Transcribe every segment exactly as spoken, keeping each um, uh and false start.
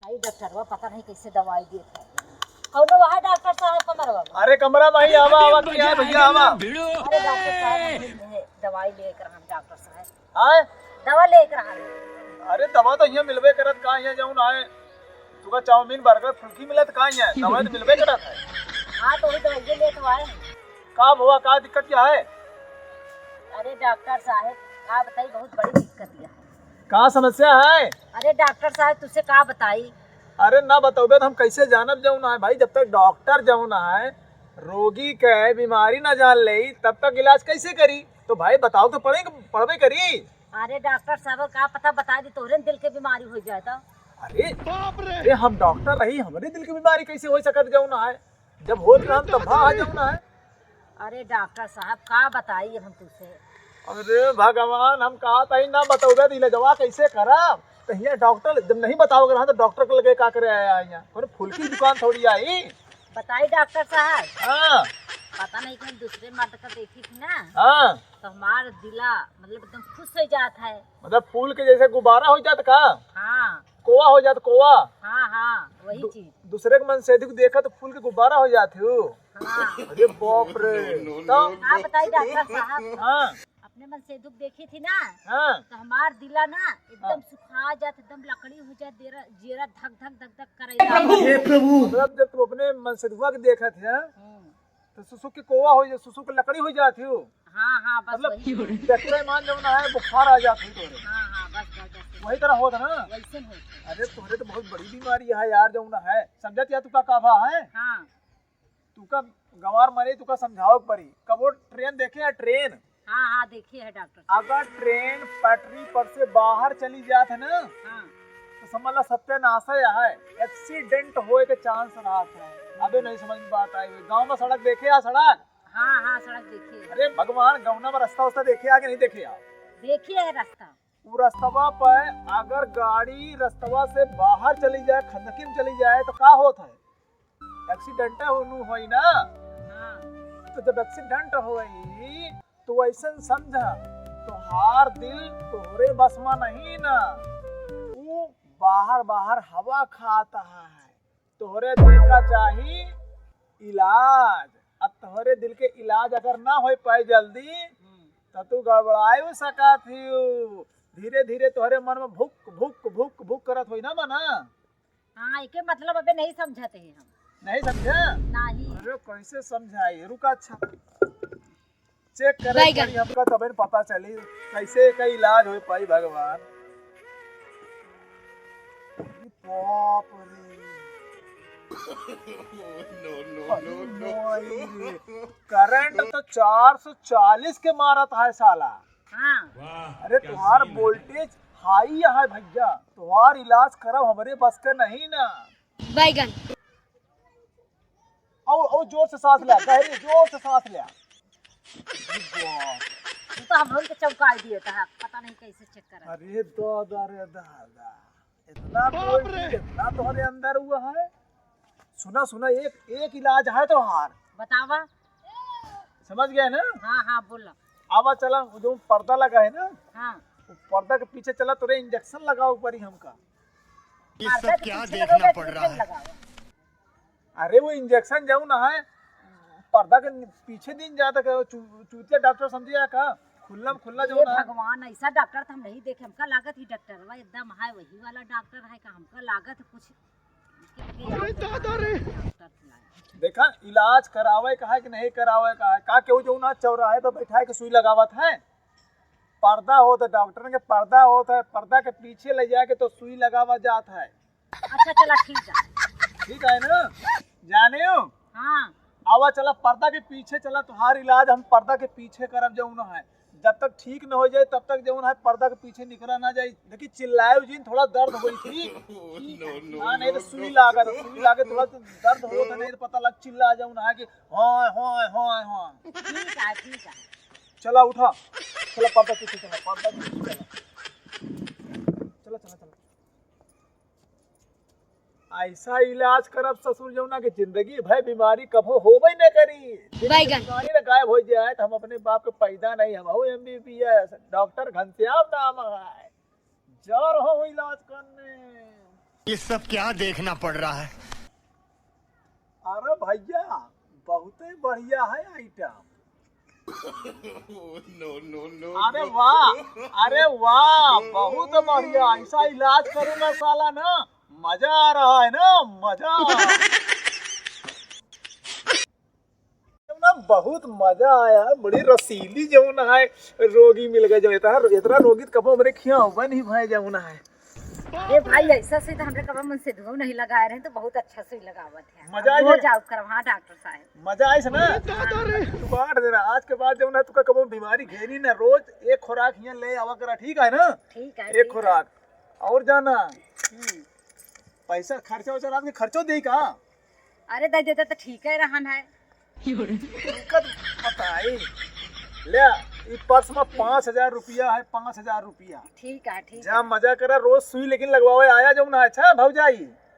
आई डॉक्टरवा पता नहीं कैसे दवाई देत है। कौनो वहाँ डॉक्टर साहब कमरवा में? अरे कमरा में ही आवा, आवा, क्या है भैया, आवा। अरे डॉक्टर साहब, हम दवाई लेकर हम डॉक्टर साहब। आए? दवा लेकर हम। अरे दवा तो यहाँ मिलबे करत, का यहाँ जौन आए, तुका चाउमीन, बर्गर, फुल्की मिलत का यहाँ? दवा तो मिलबे करत है। हाँ, तो वही दवाई ले तो आए हैं। का भवा, का दिक्कत क्या है? अरे डॉक्टर साहब, का बताई, बहुत बड़ी दिक्कत है। का समस्या है? अरे डॉक्टर साहब, तुझसे का बताई? अरे ना बतौबे तो हम कैसे जानब जौन है भाई, जब तक डॉक्टर जौन है रोगी के बीमारी ना जान ले तब तक इलाज कैसे करी? तो भाई बताओ तो पड़े, पड़बे करी। अरे डॉक्टर साहब, का पता बता दी तोहरे दिल के बीमारी हो जाए तो। अरे बाप रे! अरे हम डॉक्टर रही, हमरे दिल के बीमारी कैसे हो सकत जौन है? जब होत रहन तब भा जौन है। अरे डॉक्टर साहब, का बताई हम तुझसे? अरे भगवान, हम कहा तही ना बतौबे तो इलाजवा कैसे करब? तो हियाँ डॉक्टर जब नहीं बताओगे रहा तो डॉक्टर के लगे का करे आया हियाँ? कौन फूल की दुकान थोड़ी आई? बताई डॉक्टर साहब। हाँ। पता नहीं कि हम दूसरे मर्द का देखी थी ना। हाँ। तो हमार दिला मतलब एकदम खुश हो जात है। मतलब फूल के जैसे गुब्बारा हो जात का? हाँ। कोवा हो जात, कोवा। हाँ, हाँ, वही दू-, चीज। दूसरे के मनसेधु के देखा तो फूल के गुब्बारा हो जात हो। हाँ। अरे बाप रे। तो का बताई डॉक्टर साहब? हाँ। अपने मनसेधु के देखी थी ना, हाँ। तो हमार दिला ना एकदम हाँ। सुखा जात, एकदम लकड़ी हो जात, देरा, जेरा धक धक धक धक करे। हे प्रभु। मतलब जब तुम अपने मनसेधुआ के देखत है, हम्म। तो सुसुक के कोवा हो जात, सुसुक के लकड़ी हो जात हो। हाँ, हाँ, बस मतलब, वही। डॉक्टर मान जौन है, बुखार आ जात हो तोरे। हाँ, हाँ, बस, बस, बस। वही तरह होत ना? वैसे होत। अरे, तोरे तो बहुत बड़ी बीमारी है यार, जौन है। समझत या तू का, का भा है? हाँ। तू का गंवार मरे, तू का समझावे के पड़ी। कबो ट्रेन देखे है, ट्रेन? हाँ, हाँ, देखे है डॉक्टर साहब। अगर ट्रेन पटरी पर से बाहर चली जात है ना, हाँ। तो समझ ला सत्यानाश है, एक्सीडेंट होए के चांस रहत है। अबे नहीं समझ में बात आई हुई। गाँव में सड़क देखे है, सड़क? हाँ, हाँ, सड़क देखे है। अरे भगवान, गौना में रास्ता उस्ता देखे है कि नहीं देखे है? देखे है रास्ता। उ रस्तवा पे अगर गाड़ी रस्तवा से बाहर चली जाए, खंदकी में चली जाए, तो का होत है? एक्सीडेंट होनु होई ना। हाँ। तो जब एक्सीडेंट होई, तो ऐसन समझा, तोहार दिल तोहरे बस में नहीं ना, उ बाहर बाहर हवा खात है। तोहरे दिल का चाही इलाज। अब तोहरे दिल के इलाज अगर ना हो पाए जल्दी, हम्म। तो तू गड़बड़ाए सकत हियो। धीरे धीरे तोहरे मन में भुक भुक भुक भुक करत होई ना मना। हाँ, एके मतलब अबे नहीं समझत है हम। नहीं समझा? नहीं। अरे कैसे समझाई? रुका, अच्छा। चेक करे बैगन। पड़ी हमका, तबे न पता चली कैसे एका इलाज हो पाई भगवान। बाप रे। No, no, अरे no, no। माई रे। करंट तो चार सौ चालीस के मारत है साला। हाँ। वाह, अरे क्या तुहार सीन है। वोल्टेज हाई है भैया, तुहार इलाज करब हमरे बस के नहीं ना। बैगन। और, और जोर से सांस लिया, गहरी जोर से सांस लिया। तू तो हम लोग के चौंकाई दिए था, पता नहीं कैसे चेक करा। अरे दादा रे दादा, इतना बाप रे। इतना तोहरे अंदर हुआ है। सुना सुना, एक एक इलाज है तोहार। बतावा। समझ गए ना? हाँ हाँ, बोला। आवा चला, वो जो पर्दा लगा है ना, हाँ। वो पर्दा के पीछे चला, तोरे इंजेक्शन लगावे पड़ी हमका। ये सब क्या देखना पड़ रहा है? अरे वो इंजेक्शन जौन है, पर्दा के पीछे दिन जाता का, चू-, चूतिया डॉक्टर समझे या का? खुल्ला में खुल्ला जौन है। भगवान, ऐसा डॉक्टर तो हम नहीं देखे। हमका लागत ही डॉक्टरवा एकदम है, वही वाला डॉक्टर है का? हमका लागत कुछ अरे दादा रे। देखा, इलाज करावे का है कि नहीं करावे का है? का केहू जौन है चौराहे पे बैठाए के सुई लगावत है? पर्दा होत है, डॉक्टर के पर्दा होत है, पर्दा के पीछे ले जाके तो सुई लगावा जात है। अच्छा, चला, ठीक है। ठीक है ना? जाने हो? हाँ। आवा, चला, पर्दा के पीछे चला, तुहार इलाज हम पर्दा के पीछे करब जौन है। जब तक ठीक न हो जाए, तब तक जौन है, पर्दा के पीछे निकला ना जाए। देखी, चिल्लाए जिन, थोड़ा दर्द होई थी। हाँ, नहीं तो सुई लागा था, सुई लागे, थोड़ा तो दर्द हो था, नहीं तो पता लग चिल्ला जौन है कि हाँ, हाँ, हाँ, हाँ। ठीक है, ठीक है। चला उठा, चला पर्दा पीछे चला, पर्दा पीछे चला। चला, चला, चला। ऐसा इलाज करब ससुर जौना के जिंदगी भर बीमारी कभो होबे न करी। दिल के बैगन। बीमारी न गायब हो जाए तो हम अपने बाप के पैदा नहीं, हम हो एमबीबीएस, डॉक्टर घनश्याम नाम है। जा रहा हूँ इलाज करने। ये सब क्या देखना पड़ रहा है? अरे भैया, बहुते बढ़िया है आइटम। No, no, no, अरे no। वाह, अरे वाह, बहुत बढ़िया। ऐसा इलाज करूंगा साला ना, मजा आ रहा है ना, मजा। ना बहुत मजा आया, बड़ी रसीली जौन है, रोगी मिल गए। जब इतना, इतना रोगी तो कबो हमरे खिया हुआ नहीं भाई जौन है। ए भाई, ऐसा से तो हमरे कबो मन से धुआं नहीं लगाए रहे, तो बहुत अच्छा से लगावत है। मजा आई रोज है? आओ करम, हाँ डॉक्टर साहब। मजा आई से ना? अरे दादा रे। तू बांट देना, आज के बाद जौन है तुका कबो बीमारी घेरी ना, रोज एक खुराक हियां ले आवा करा, ठीक है ना? ठीक है, एक ठीक है। खुराक और जाना। हम्म। पैसा खर्चा वर्चा रात के खर्चो दे का? अरे दे देता तो ठीक है रहन है। रुकत बताई। ले, ई पर्स में पाँच हजार रुपया है, पाँच हजार रुपया। ठीक है, ठीक जा है। मजा करा, रोज सुई लेकिन लगवावे आया जौन है, अच्छा भौजाई?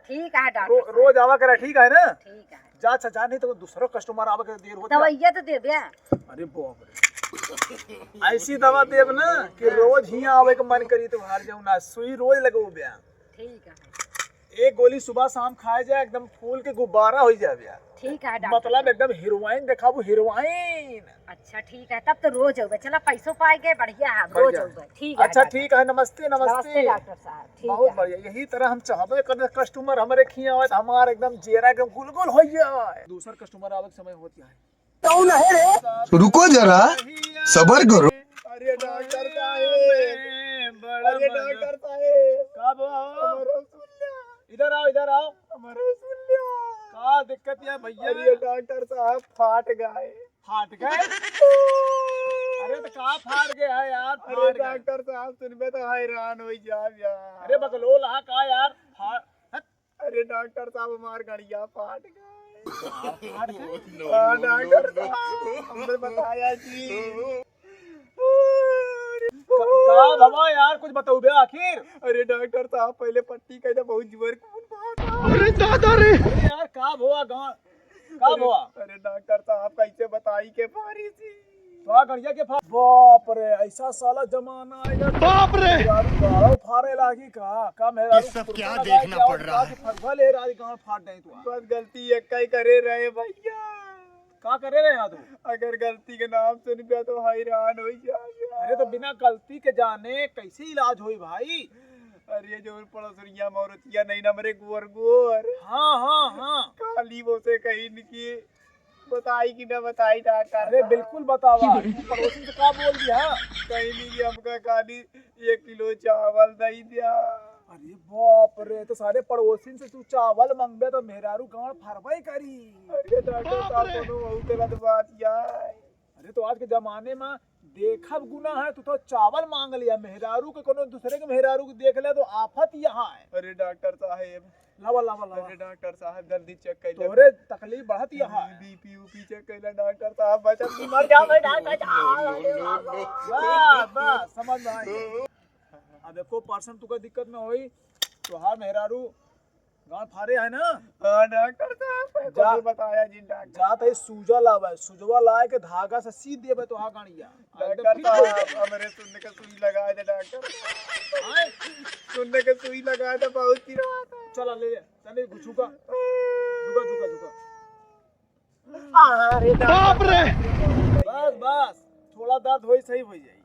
ठीक है डॉक्टर रो-, साहब। रोज आवा करा, ठीक है ना? ठीक है। जा, अच्छा, जा, नहीं तो दूसरा कस्टमर आवे के देर होता। दवाइया तो देबे। अरे बाप रे। ऐसी दवा देब ना कि रोज हियां आवे के मन करी तुम्हार जौन है, सुई रोज लगवाबे। ठीक है। एक गोली सुबह शाम खाए जाए, एकदम फूल के गुब्बारा हो जाए यार। ठीक है डॉक्टर मतलब साहब। एकदम हीरोइन देखाबू, हीरोइन। अच्छा ठीक है, तब तो रोज आउबे। चला पैसो पाए गए, बढ़िया है, रोज बढ़िया। आउबे। ठीक है अच्छा डॉक्टर। ठीक है, नमस्ते, नमस्ते। नमस्ते डॉक्टर साहब, ठीक बहुत है। बढ़िया, यही तरह हम चाहबे कर कस्टमर हमरे खिया आवे तो हमार एकदम जेरा एकदम गुलगुल हो जाए। दूसर कस्टमर आवे के समय होती है। कौन है रे? रुको जरा, सबर करो। अरे डॉक्टर साहेब, बड़ा अरे मजा। डॉक्टर साहेब, का बा? हमारा सुन लिया। इधर आओ, इधर आओ। हमारा सुन लिया। का दिक्कत है भैया? अरे डॉक्टर साहब, फाट गए। फाट गए? अरे तो का फाट गया है यार? अरे फाट गए। डॉक्टर साहब, सुनबे तो हैरान हो जाब यार। अरे बकलोल, हाँ का यार? फाट, हट। अरे डॉक्टर साहब, हमार गड़िया फाट गए। फाट गए? हाँ, डॉक्टर साहब, हमने बताया जी। का, का भवा यार, कुछ बताओ बे आखिर? अरे डॉक्टर साहब, पहले पट्टी कह दे, बहुत जोर खून बहा था। अरे दादा रे। अरे यार, का भवा, गाँव, का भवा? अरे डॉक्टर साहब, कैसे बताई के फारी सी? का गड़िया के फाड़? बाप रे, ऐसा साला जमाना आएगा। बाप रे! मेहरारू गाड़ो फाड़े लागी का? का मेहरारू ये सब कुर्ता क्या लगा देखना के आओ, पड़ रहा है? फगवा ले रहा है, गाड़ फाड़ नहीं तू। बस गलती एक ही करे रहे भैया। का करे रहे यार तू? अगर गलती के नाम सुन गया तो हैरान हो जाएगा। अरे तो बिना गलती के जाने कैसे इलाज होई भाई? अरे जो पड़ोसरिया में औरतिया नहीं ना मरे गोर गोर। हाँ, हाँ, हाँ। काली वो से कहीं निकी बताई कि ना बताई डॉक्टर अरे साहब? बिल्कुल बतावा। तू पड़ोसी से का बोल दिया? कहीं नहीं कि हमका खाली एक किलो चावल दई दिया। अरे बाप रे, तो सारे पड़ोसिन से तू चावल मंगबे तो मेहरारू गाड़ फरबे करी। अरे डॉक्टर साहब, कोनो बहुत गलत बात या है। अरे तो आज के जमाने में देखब गुनाह है, तू तो चावल मांग लिया, मेहरारू के कोनो दूसरे के मेहरारू के देख ले तो आफत यहाँ है। अरे डॉक्टर साहेब, लावा, लावा, लावा। अरे डॉक्टर साहब, जल्दी चेक कर ले। तोरे तकलीफ बढ़त यहाँ है। बीपी ऊपी चेक कर ले डॉक्टर साहब, बचत नहीं मर जाओ डॉक्टर साहब। अरे बाबा। बस, बस, समझ में आई। अब एको परसेंट तुका दिक्कत ना होई, तोहार मेहरारू गांड फारे है ना? हाँ डॉक्टर साहब, जा, कौन बताया जी डॉक्टर? जा तई सूजा लावे, सुजवा लाए के धागा से सी देबे तोहार गांडिया। एकदम डॉक्टर फिट हो साहब, जाए। हमरे सुन्ने के सुई लगा दे डॉक्टर। हाँ? सुन्ने के सुई लगा दे, बहुत पिरात है। चला ले ले, चल ले, झुका। झुका, झुका, झुका। अरे डॉक्टर बाप रे! साहब। बस, बस, थोड़ा दर्द होई, सही हो जाई।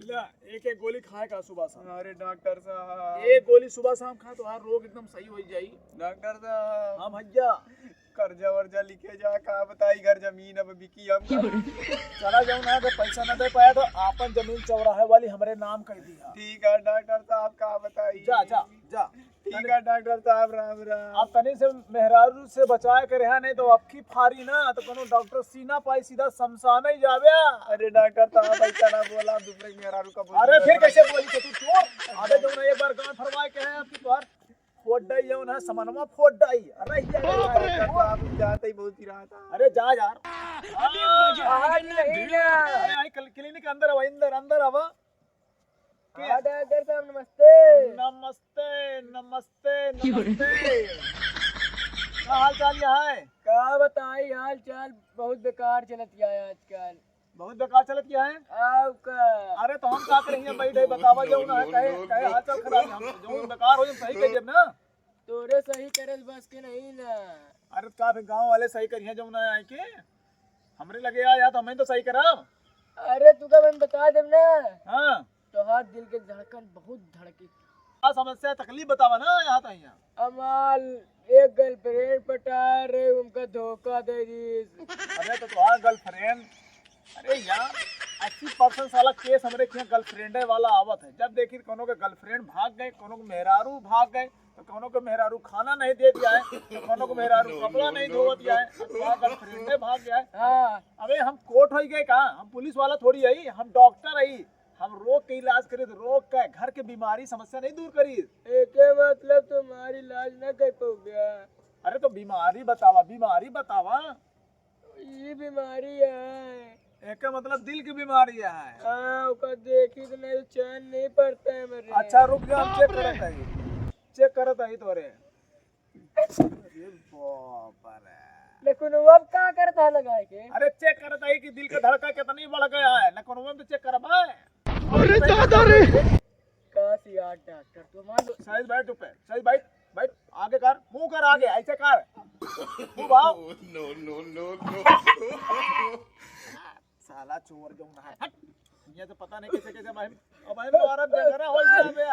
ला, एक एक गोली खाए का सुबह शाम। अरे डॉक्टर साहब। एक गोली सुबह शाम खा, तोहार रोग एकदम सही हो जाई। डॉक्टर साहब। हाँ भैया। कर्जा वर्जा लिखे जा, का बताई, घर जमीन अब बिकी हम। चला जाओ ना, अगर पैसा ना दे पाया तो आपन जमीन चौराहे वाली हमरे नाम कर दिया। ठीक है डॉक्टर साहब, का बताई। जा, जा, जा। ठीक है डॉक्टर साहब, राम राम। अब तनी से मेहरारू से बचाए के रहा, नहीं तो अबकी फारी ना तो कोनो डॉक्टर सीना पाई, सीधा शमशान ही जावे। अरे डॉक्टर साहब, ऐसा ना बोला, दूसरे के मेहरारू का बोल अरे दिया। फिर कैसे बोली थे तू चोर? अबे जो ना एक बार गांड फरवाए के है अबकी बार फोड़ डाई, ये ना समनवा फोड़ डाई। अरे ये बाप रे। डॉक्टर साहब, जाते ही बहुत ही रहा था। अरे जा यार। अरे मजा आ गया ना। अरे आई क्ल-, क्लिनिक अंदर आवा, अंदर, अंदर आवा। हाँ, डॉक्टर साहब, नमस्ते। नमस्ते, नमस्ते, नमस्ते। का हाल चाल या है? का बताई, हाल चाल बहुत बेकार चलत या है आजकल। बहुत बेकार चलत किया है। आओ का? अरे तो हम का करें, हियाँ बैठे बतावा, जो ना है, कहे, कहे हाल चाल खराब है, हम जो बेकार हो, हम सही कह देब ना। तोरे सही करे बस के नहीं ना। अरे तो का फिर गाँव वाले सही करिए, जो ना आए के हमरे लगे आया तो हमें तो सही करब। अरे तू का मैं बता देब ना। हाँ। तोहार दिल के धड़कन बहुत धड़की। का समस्या तकलीफ बतावा ना, यहाँ तो यहाँ। हमार एक गर्लफ्रेंड पटा रहे, उनका धोखा दे दीस। अरे तो तोहार गर्लफ्रेंड, अरे यार, अस्सी परसेंट साला केस हमरे के यहाँ गर्लफ्रेंडे वाला आवत है। जब देखी कोनो के गर्लफ्रेंड भाग गए, कोनो के मेहरारू भाग गए, तो कोनो के मेहरारू खाना नहीं दे दिया है, तो कोनो के मेहरारू कपड़ा नहीं धो दिया है, तो तोहार गर्लफ्रेंडे भाग गया है। हाँ। अबे हम कोर्ट होई गए का? हम पुलिस वाला थोड़ी आई, हम डॉक्टर आई। हम रोग के इलाज करे तो रोग का, घर के बीमारी समस्या नहीं दूर करी। एके मतलब तुम्हारी इलाज ना कर पाओगे। अरे तो बीमारी बतावा, बीमारी बतावा। ये बीमारी है। एके मतलब दिल की बीमारी है। हाँ, ओका देखी तो नहीं तो चैन नहीं पड़ता है मेरे। अच्छा रुक जा, हम चेक करत हई, चेक करत हई तोरे। अरे बाप रे। लेकिन वो अब का करता है लगाए के? अरे चेक करत हई कि दिल का धड़का कितनी बढ़ गया है। ना कोनो में तो चेक करबा। अरे दादा रे। का सी यार डॉक्टर, तू मान लो। सही बैठ पे, सही बैठ, बैठ, आगे कर, मुंह कर आगे, ऐसे कर। मुंह भाव। No, no, no, no। साला चोर जो ना है। हट। ये तो पता नहीं कैसे कैसे भाई, अब भाई मारब जगरा हो गया बे।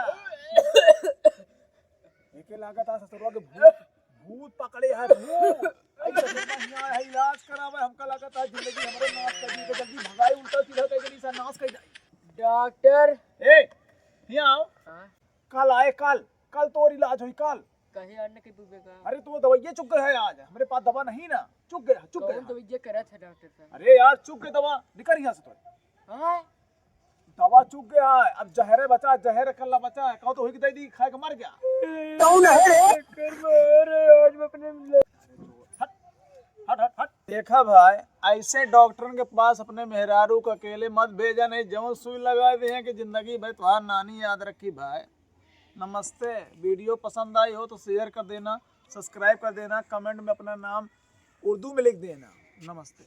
एके लागत है ससुरवा के भूत, भूत पकड़े है, भूत। ऐसे बढ़िया है, इलाज करावे, हमका लागत है जिंदगी हमरे नाश कर दी, तो जल्दी भगाई, उल्टा सीधा कह के नाश कर जाए। डॉक्टर। ए, यहाँ आओ। हाँ? कल आए, कल, कल तोर इलाज होई, कल। कहे यार न के तू बेकार। अरे तू दवाइये चुक गए है आज, हमरे पास दवा नहीं ना, चुक गया, चुक कौन गया। दवाइये करत है डॉक्टर साहब? अरे यार चुक गए दवा, निकल यहाँ से तो। हाँ? दवा चुक गया है, अब जहरे बचा, जहर कल्ला बचा है, कहो तो हुई दे दी, खाए के मर गया। कौन है रे? डॉक्टर मारे, आज मैं अपने हट, हट, हट, हट। देखा भाई, ऐसे डॉक्टरन के पास अपने मेहरारू को अकेले मत भेजा, नहीं जवन सुई लगा दे हैं कि जिंदगी भर तुम्हारा नानी याद रखी भाई। नमस्ते। वीडियो पसंद आई हो तो शेयर कर देना, सब्सक्राइब कर देना, कमेंट में अपना नाम उर्दू में लिख देना। नमस्ते।